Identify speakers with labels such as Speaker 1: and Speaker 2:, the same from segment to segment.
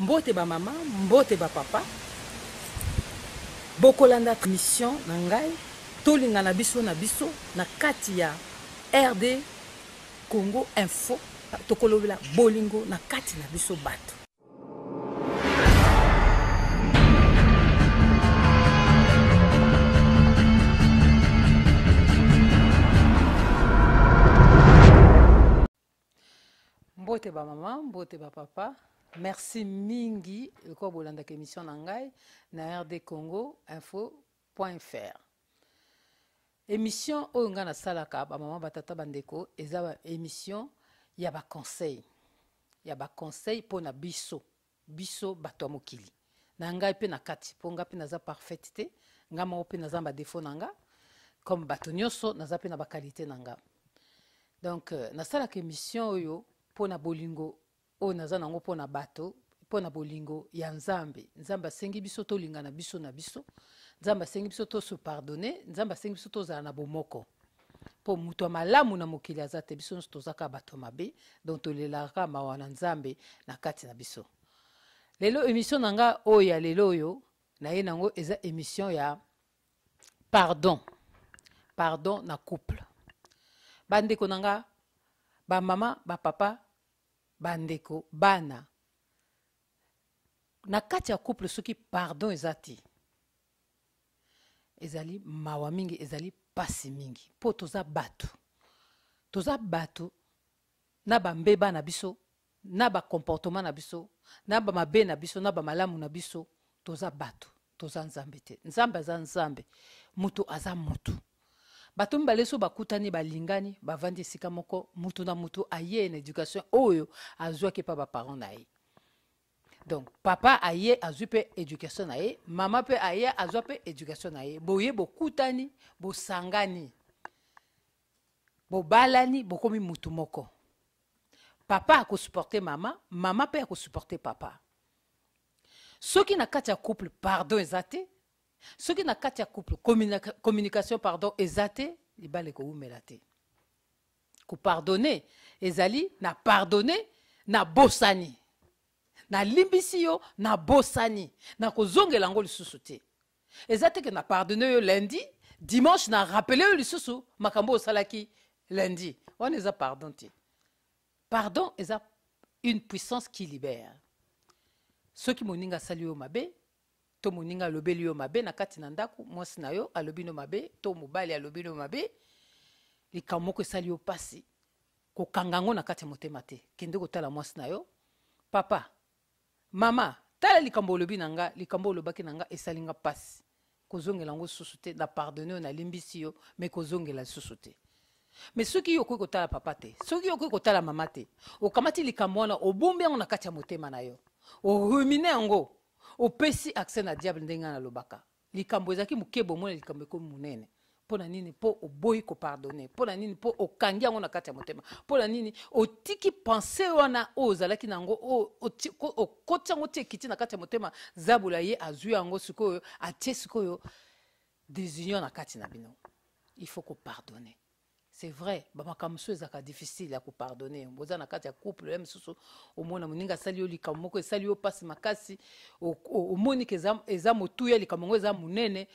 Speaker 1: Mbote ba mama, mbote ba papa. Bokolanda mission na ngai tolingana biso na biso na kati ya RD Congo Info tokolobela bolingo na kati na biso bato. Mbote ba mama, mbote ba papa. Merci mingi lokola bolandaka émission na ngai na RD Congo info.fr. Émission oyo ngai nasalaka ba mama ba tata bandeko eza ba émission ya ba conseil ya ba conseil mpo na biso biso bato ya mokili na ngai mpe na kati mpo ngai mpe naza parfaite te ngai moko mpe naza na badefo na nga comme bato nyonso naza mpe na bakalite na nga donc euh, nasalaka émission oyo mpo na bolingo oyo naza nango mpo na bato mpo na bolingo ya nzambe nzambe asengi biso tolingana biso na biso nzambe asengi biso to se pardonner nzambe asengi biso tozala na bomoko mpo moto ya malamu na mokili aza te biso nyonso toza kaka bato mabe donc tolelaka kaka mawa na nzambe na kati na biso lelo émission na nga oyo ya lelo oyo naye nango eza émission ya pardon pardon na couple bandeko na nga bamama bapapa bandeko bana na kati ya couple soki pardon eza te ezali mawa mingi ezali pasi mingi mpo toza bato toza bato na bambeba na biso na bacomportement na biso na bamabe na biso na bamalamu na biso toza bato toza nzambe te nzambe aza nzambe moto aza moto bato mibale so bakutani balingani bavandi esika moko moto na moto aye na education oyo azwaki epa baparent na ye donc papa aye azwi mpe education na ye mama mpe aye azwa mpe education na ye boye bokutani bosangani bobalani bokomi mutu moko papa akosupporte mama mama mpe akosupporte papa soki na kati ya couple pardon eza te soki na kati ya couple communication pardon eza te libala ekowumela te kopardonne ezali na pardonne na bosani nalimbisi yo nabosani nakozongela yango lisusu te eza te ke na pardonne yo lundi dimanche na rappele yo lisusu makambo osalaki lundi wana eza pardon te pardon eza une puissance qui libère soki moninga asali yo mabe to moninga alobeli yo mabe na kati na ndako mwasi na yo alobi no mabe to mobali alobi no mabe likambo moko esali yo mpasi kokanga yango na kati ya motema te kende kotala mwasi na yo papa mama tala likambo olobi na nga likambo olobaki na nga esali nga mpasi kozongela yango susu te na pardonne yo nalimbisi yo me kozongela lisusu te me soki yo okoki kotala papa te soki yo okoki kotala mama te okamati likambo wana obombi yango na kati ya motema na yo orumine yango opesi accès na diable ndenge ngai nalobaka likambo ezalaki moke bomona likambo ekomi monene mpo na nini mpo oboyi kopardonne mpo na nini mpo okangi yango na kati ya motema mpo na nini otiki pense wana oyo ozalaki na yango okoti yango ti ekiti na kati ya motema zabula ye azwi yango sikoyo atie sikoyo désunion na kati na bino il faut kopardonne c'est vrai bamakambo mosusu ezalaka difficile ya kopardonne boza na kati ya couple ya mosusu omona moninga asali yo likambo moko esali yo mpasi makasi omoni ke eza motuya likambo yango eza monene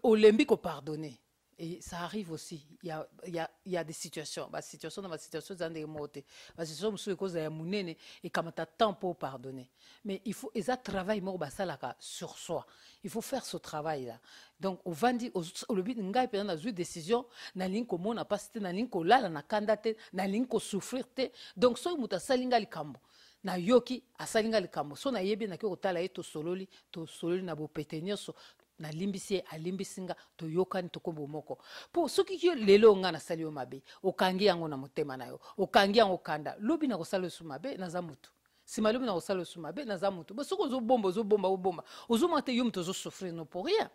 Speaker 1: olembi kopardonne et ça arrive aussi il y a, il y a, il y a des situations ba situation na ba situation eza ndenge moko te ba situation mosusu ekozala ya monene ekamata temps mpo pardonner mais il faut eza travail moko basalaka sur soi il faut faire ce travail là donc ovandi olobi ngai mpenza nazwi décision nalingi komona mpasi te nalingi kolala na kanda te nalingi kosouffrir te donc soki moto asali ngai likambo nayoki asali ngai likambo so nayebi nake kotala ye tosololi tosololi na bopete nyonso nalimbisi ye alimbisi nga toyokani tokomi bomoko mpo soki yo lelo nga nasali yo mabe okangi yango na motema na yo okangi yango kanda lobi nakosala yo su mabe naza motu nsima lobi nakosala yo su mabe naza motu bo soki ozobomba ozobomba obomba ozomona te yo moto ozosouffrir no pour rien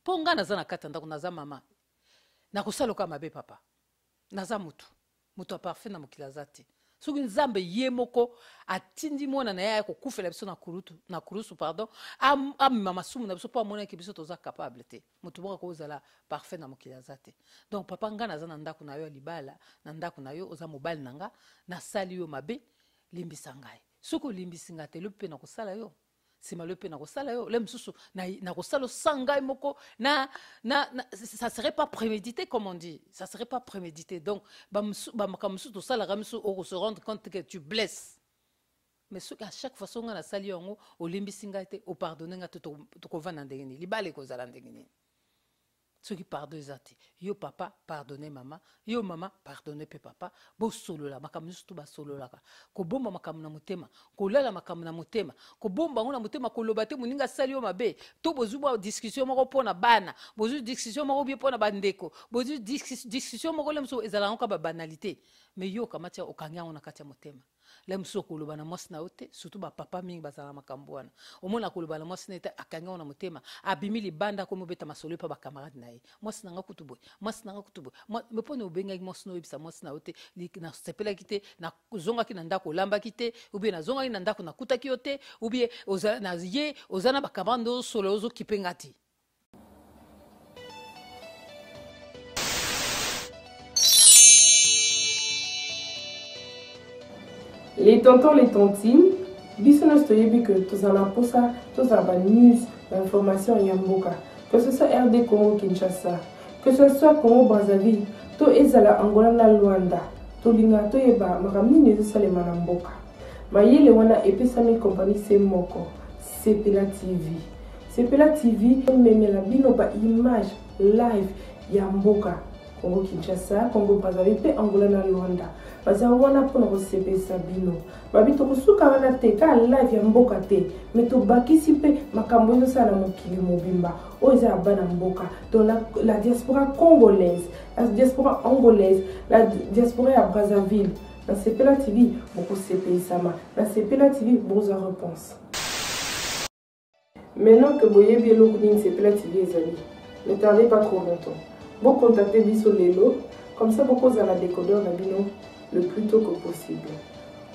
Speaker 1: mpo nga naza na kati ya ndako naza mama nakosala oka mabe papa naza motu moto ya parfait na mokili aza te soki nzambe ye moko atindi mwana na ye aya kokufela biso na kurutu na kurusu pardon amema masumu na biso mpo amonaki biso toza capable te moto moko akozala parfait na mokili aza te donc papa ngai naza na ndako na yo ya libala na ndako na yo oza mobali na nga nasali yo mabe limbisa ngai Soki olimbisi nga te, lobi mpe nakosala yo nsima, lobi mpe nakosala yo le mosusu, nakosala osa ngai moko na, na, na, ça serait pas prémédité, comme on dit, ça serait pas prémédité. Donc bamakambo mosusu tosalaka misu, okose rendre compte que tu blesses. Mais soki à chaque fois so ngai nasali yango, olimbisi ngai te, opardonne ngai te, tokovanda ndenge nini? Libala ekozala ndenge nini soki pardon eza te? Yo papa, pardonne mama. Yo mama, pardonne mpe papa. Bosolola makambo nyonso to basololaka. Kobomba makambo na motema, kolala makambo na motema, kobomba yango na motema, koloba te. Moninga asali yo mabe, to bozwi bwa discussion moko mpo na bana, bozwi discussion moko bie mpo na bandeko, bozwi discussion moko le mosusu ezala yango kaka babanalité, mais yo okamati, okangi yango na kati ya motema. Le mosusu okoloba na mwasi na yo te. Surtout bapapa mingi bazala na makambo wana. Omona koloba na mwasi na ye te, akangi yango na motema, abimi libanda, akomi obeta masolo epa bacamarade na ye: "Mwasi na nga kutu boye, mwasi na nga kutu boye." Me mpona obengaki mwasi na, oyebisa mwasi na yo te: "Nasepelaki te, nazongaki na ndako olambaki te, ou bien nazongaki na ndako nakutaki yo te, ou bien na ye oza na bacamarade nde ozosolola, ozokipe nga te."
Speaker 2: Les tontons, les tontines, biso nyonso toyebi ke tozala na mposa tozala banews, bainformation ya mboka, que ce soit RD Congo Kinshasa, que ce soit Congo Brazzaville, to ezala Angola na Luanda. Tolingaka toyeba makambo nini ezosalema na mboka. Mayele wana epesami kompani se moko, Sepela TV. Sepela TV ememela bino ba image live ya mboka Congo Kinshasa, Congo Brazzaville mpe Angola na Luanda. Baza wana mpona kosepelisa bino. Babi tokosuka wana te, kaka live ya mboka te, me tobakisi mpe makambo ezosala na mokili mobimba oyo eza ya bana mboka. Donc la diaspora congolaise, la diaspora angolaise, la diaspora ya Brazzaville, na Sepela TV bokosepelisama, na Sepela TV bokozwa réponse. Maintenant que boyebi eloko nini Sepela TV ezali, ne tardez pas trop longtemps. Bocontacte biso lelo, comme ça bokozala décodeur na bino le plus tôt que possible.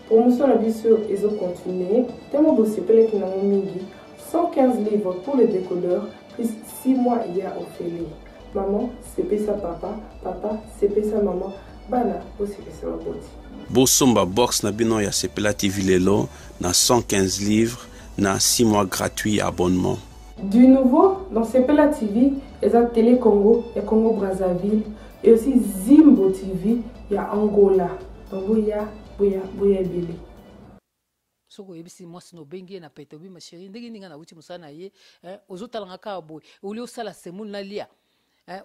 Speaker 2: Promotion na biso ezocontinue, ntango bosepelaki nango mingi, 115 livres pour le décodeur plus 6 mois ya ofele. Maman sepesa papa, papa sepesa maman, bana bosepesa baboti.
Speaker 3: Bosomba box na bino ya Sepela TV lelo na 115 livres na 6 mois gratuit ya abonnement.
Speaker 2: Du nouveau dans Sepela TV, eza Télé Congo ya Congo Brazzaville et aussi Zimbo TV ya Angola. Donc boya, boya, boya ebele.
Speaker 1: Soki oyebisi mwasi na, obengi ye na pete, obi: "Ma chérie, ndenge nini nga nauti mosala na ye, ozotalanga kaka boye? Oli osala semoule nalia,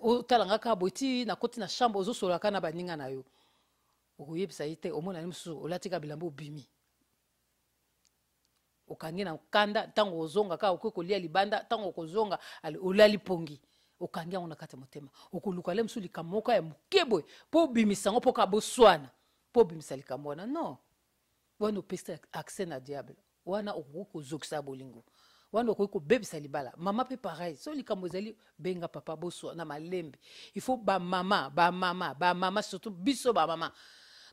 Speaker 1: otalanga kaka boye ti nakoti na chambre, ozosololaka na baninga na yo." Okoyebisa ye te. Omonani mosusu olati kaka bilamba, obimi, okangi na kanda. Ntango ozonga kaka, okoki kolia libanda. Ntango okozonga, olali pongi, okangi yango na kati ya motema. Okoluka le mosusu likambo moko ya moke boye mpo obimisa yango, mpo kaka boswana, mpo obimisa likambo wana. Non, wana opesi accès na diable. Wana okoki kozokisa bolingo, wana okoki kobebisa libala. Mama mpe pareil. So likambo ezali, benga papa, boswa na malembe. Il faut bamama, bamama, bamama, surtout biso bamama,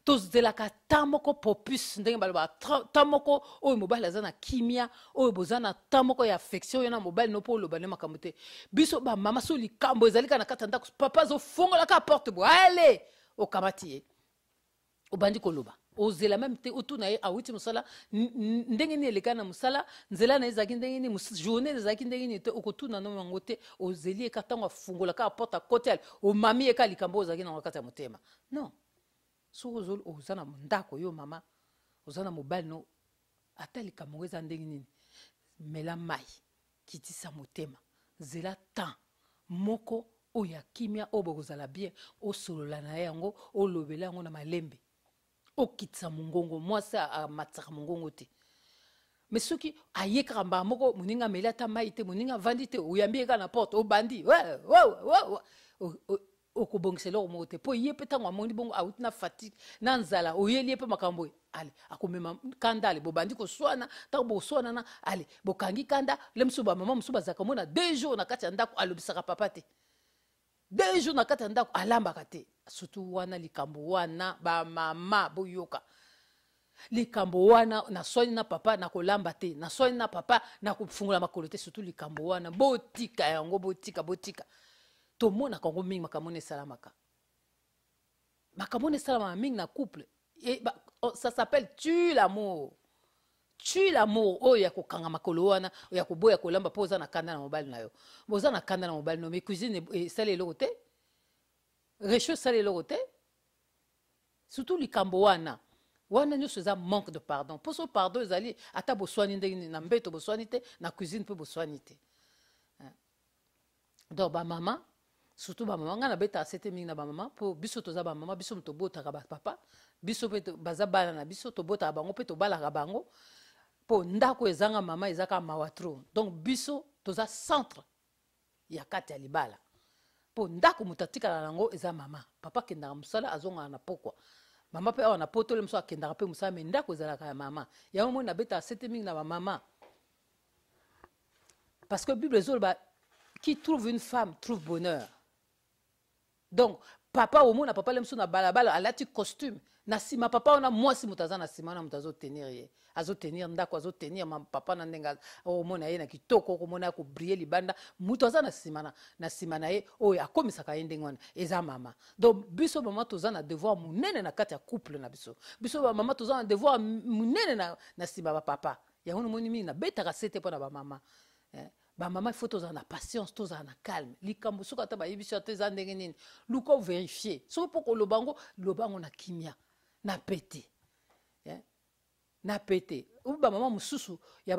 Speaker 1: tozelaka temps moko propice, ndenge balobaka, temps moko oyo mobali aza na kimia, oyo boza na temps moko ya affection, oyo na mobali no mpo oloba nde makambo te. Biso bamama, so likambo ezali kaka na kati ya ndako, papa azofongolaka porte boye, ale okamati ye, obandi koloba. Ozela même te otuna ye awuti mosala ndenge nini, eleka na mosala, nzela na ye ezalaki ndenge nini, journée ezalaki ndenge nini te. Okotuna no yango te. Ozeli ye ka ntango afungola kaka porte, akoti, ale omami ye ka likambo oyo ozalaki nango kati ya motema. Non, soki oza na ndako, yo mama, oza na mobali no, ata likambo yango eza ndenge nini, mela mai, kitisa motema, zela temps moko oyo ya kimia, oyo bokozala bien, osolola na ye yango, olobela yango na malembe, okitisa mongongo. Mwasi amatisaka mongongo te. Mais soki aye kaka mbala moko, moninga ameli ata mai te, moninga avandi te, oyambi ye kaka na porte, obandi, okobongisa eloko moko te. Mpo ye mpe ntango amoni bongo, awuti na fatigue, na nzala, oyeli ye mpe makambo oyo, ale akomema kanda, ale bobandi koswana. Ntango boswanana, ale bokangi kanda. Le mosusu bamama mosusu bazalaka mona 2 jours na kati ya ndako alobisaka papa te, 2 jours na kati ya ndako alambaka te. Surtout wana likambo wana, bamama boyoka likambo wana: "Naswani na papa, nakolamba te. Naswani na papa, nakofungola makolo te." Surtout likambo wana, botika yango, botika, botika. Tomonaka yango mingi, makambo wana esalamaka, makambo wana esalamaka mingi na couple. Et, ba, oh, ça s'appelle tue l'amour. Tue l'amour oyo ya kokanga makolo wana, ya koboya kolamba mpo oza na kanda na mobali na yo. Boza na kanda na mobali no, mais cuisine esali eloko te, rechaud esali eloko te. Surtout likambo wana wana nyonso eza manque de pardon. Mpo so pardon ezali, ata boswani ndenge nini na mbeto, boswani te, na cuisine mpe boswani te. Donc bamama, surtout bamama, ngai nabetaka sete mingi na bamama, mpo biso toza bamama, biso moto tobotaka bapapa, biso mpe baza bana na biso, tobotaka bango mpe tobalaka bango. Mpo ndako ezanga mama eza kaka mawa trop. Donc biso toza centre ya kati ya libala, mpo ndako moto atikala nango eza mama. Papa akendaka mosala, azongaka na pokwa. Mama mpe awa na poto le mosusu akendaka mpe mosala, me ndako ezalaka ya mama. Yango moi nabetaka sete mingi na bamama, parce que Bible ezoloba: qui trouve une femme trouve bonheur. Donc papa, omona papa le mosusu na balabala alati costume, na nsima papa wana mwasi moto aza na nsima wana, moto azotenir ye, azotenir ndako, azotenir papa na ndenge omona ye na kitoko, okomona ya kobriller libanda. Moto aza na nsima na nsima na ye oyo akomisaka ye ndenge wana eza mama. Donc biso mama toza na devoir monene na kati ya couple na biso. Biso bamama toza na devoir monene na nsima bapapa. Yango nomoni mingi nabetaka sete mpo na bamama, eh. Bamama, il faut tozala na patience, tozala na calme. Likambo soki ata bayebi so ata eza ndenge nini, luka ovérifier. Soki mpo koloba yango, loba yango na kimia, na pete, eh? Na pete. Bamama mosusu ya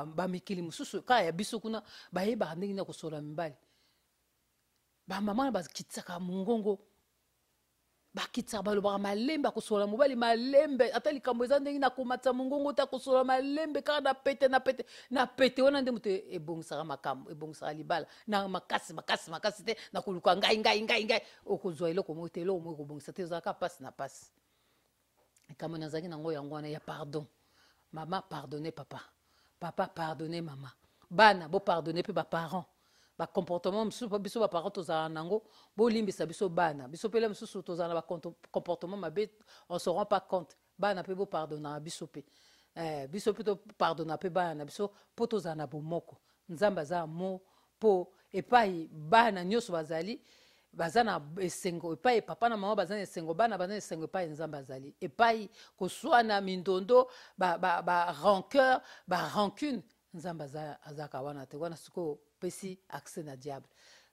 Speaker 1: bamikili mosusu, kaka ya biso kuna, bayebaka ndenge nini ya kosola mibali. Bamama bakitisaka mongongo, bakitisaka, balobaka malembe, akosola mobali malembe. Ata likambo eza ndenge na komatisa mongongo te, akosola malembe kaka na pete, na pete, na pete. Wana nde moto ebongisaka makambo, ebongisaka libala. Na makasi, makasi, makasi te, na koluka ngai, ngai, ngai, ngai, okozwa eloko moko te, eloko moko ekobongisa te, ezalaka mpasi na mpasi. Likambo nazalaki nango yango wana ya pardon. Mama, pardonne papa, papa, pardonne mama, bana, bopardonne mpe baparent. Bacomportement mosusu mpo biso baparent tozala nango, bolimbisa biso bana. Biso mpele mosusu tozala na bacomportement mabe, on se rend pas compte. Bana mpe bopardonnaka biso mpe, biso mpe topardonna mpe bana na biso, mpo tozala na bomoko. Nzambe aza amour, mpo epai bana nyonso bazali, baza na esengo. Epai papa na mama baza na esengo, bana baza na esengo. Epai Nzambe azali, epai koswana, mindondo, ba rancœur, ba rancune, Nzambe azalaka wana te. Wana sikoyo opesi accès na diable.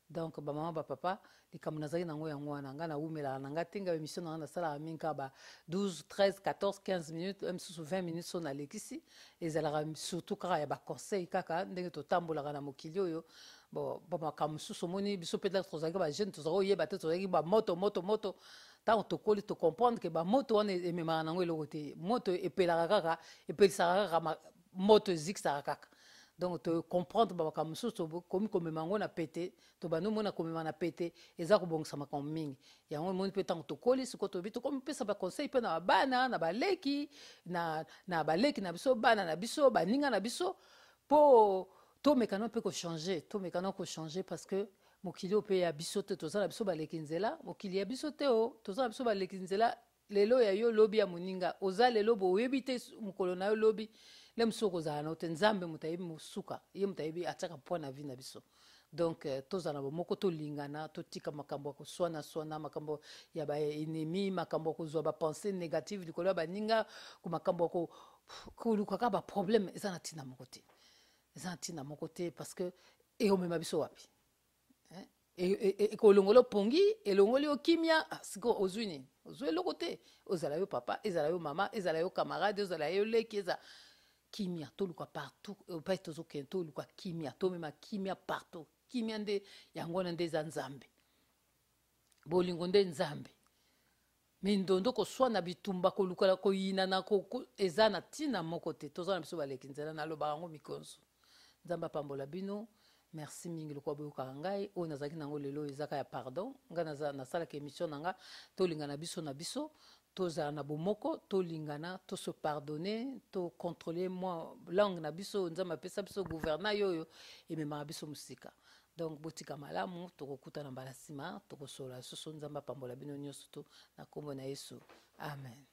Speaker 1: Donc bamama, bapapa, likambo nazalaki nango yango wana. Ngai nawumelaka na ngai te. Ngai émission na ngai nasalaka mingi kaka ba 12, 13, 14, 15 minutes, mosusu 20 minutes. So nalekisi, ezalaka surtout kaka ya baconseil, kaka ndenge totambolaka na mokili oyo. Bon, makambo mosusu omoni, biso mpe tozalaki bajeune, tozalaki oyeba te, tozalaki bamoto, moto, moto. Ntango tokoli, tocomprendre ke bamoto wana ememaka nango eloko te. Moto epelaka kaka, epelisaka kaka moto, ezikisaka kaka. Donc tocomprendre bamakambo mosusu, tokomi komema yango na pete. Tobandi omona komema na pete eza kobongisa makambo mingi. Yango emoni mpe ntango tokoli sikoyo, toyebi, tokomi pesa baconseil mpe na bana, na baleki, na baleki na biso, bana na biso, baninga na biso, mpo tomekana mpe kochanger, tomekana kochanger, parce que mokili oyo mpe ya biso te. Toza na biso baleki nzela. Mokili ya biso te o, toza na biso baleki nzela. Lelo ya yo, lobi ya moninga. Oza lelo bo, oyebi te mokolo na yo lobi le mosusu okozala na te. Nzambe moto ayebi mosuka, ye moto ayebi, atiaka poids na vie na biso. Donc tozala na bomoko, tolingana, totika makambo ya koswana-swana, makambo ya baennemi, makambo ya kozwa bapensée négative likolo ya baninga, makambo ya koluka kaka baproblème. Eza na ntina moko te, eza na ntina moko te, parce que ekomema biso wapi? Ekolongola opongi, elongoli yo kimia. Ah, sikoyo ozwi nini? Ozwi eloko te. Ozala yo papa, ezala yo mama, ezala yo camarade, ezala yo leki, eza kimia toluka partout epai tozokende. Toluka kimia, tomema kimia partout. Kimia nde yango wana nde eza Nzambe, bolingo nde Nzambe. Mindondo, koswana, bitumba, koluka koyinana, eza na ntina moko te. Toza na biso baleki nzela, nalobaka yango mikonzo. Nzambe apambola bino. Merci mingi lokola boyokaka ngai. Oyo nazalaki nango lelo ezaka ya pardon. Ngai nasalaka émission na nga, tolingana biso na biso, tozala na bomoko, tolingana, tose pardonner, tocontrôler mwa langue na biso. Nzambe apesa biso gouvernail oyo ememaka biso mosika. Donc botika malamu, tokokutana mbala nsima, tokosolola lisusu. Nzambe apambola bino nyonso to na nkombo na Yesu, amen.